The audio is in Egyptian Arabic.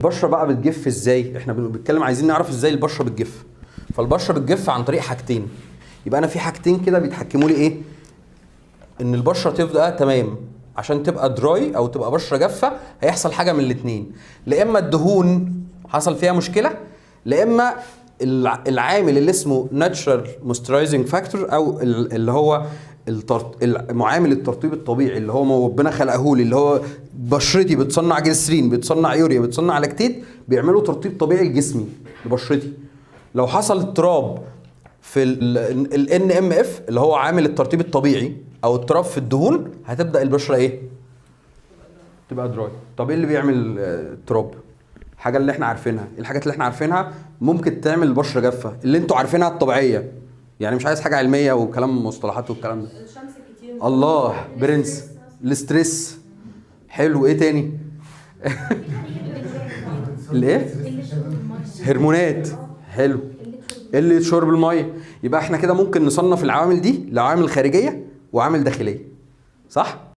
البشرة بقى بتجف ازاي؟ احنا بنتكلم عايزين نعرف ازاي البشرة بتجف. فالبشره بتجف عن طريق حاجتين. يبقى انا في حاجتين كده بيتحكموا لي ايه؟ ان البشرة تبقى تمام. عشان تبقى dry او تبقى بشره جافة هيحصل حاجة من الاثنين، لا اما الدهون حصل فيها مشكلة، لا اما العامل اللي اسمه natural moisturizing factor او اللي هو معامل الترطيب الطبيعي اللي هو ربنا خلقه لي، اللي هو بشرتي بتصنع جليسرين، بتصنع يوريا، بتصنع lactate، بيعملوا ترطيب طبيعي لجسمي لبشرتي. لو حصل اضطراب في ال NMF اللي هو عامل الترطيب الطبيعي او اضطراب في الدهون، هتبدا البشرة ايه؟ تبقى dry. طب ايه اللي بيعمل اضطراب؟ حاجة اللي احنا عارفينها، الحاجات اللي احنا عارفينها ممكن تعمل البشرة جافة، اللي انتوا عارفينها الطبيعية، يعني مش عايز حاجة علمية وكلام مصطلحات والكلام ده. الشمس كتير. الله، برنس. ال stress حلو. ايه تاني؟ الايه؟ هرمونات، حلو. قلة شرب المية. يبقى احنا كده ممكن نصنف العوامل دي لعوامل خارجية وعوامل داخليه، صح؟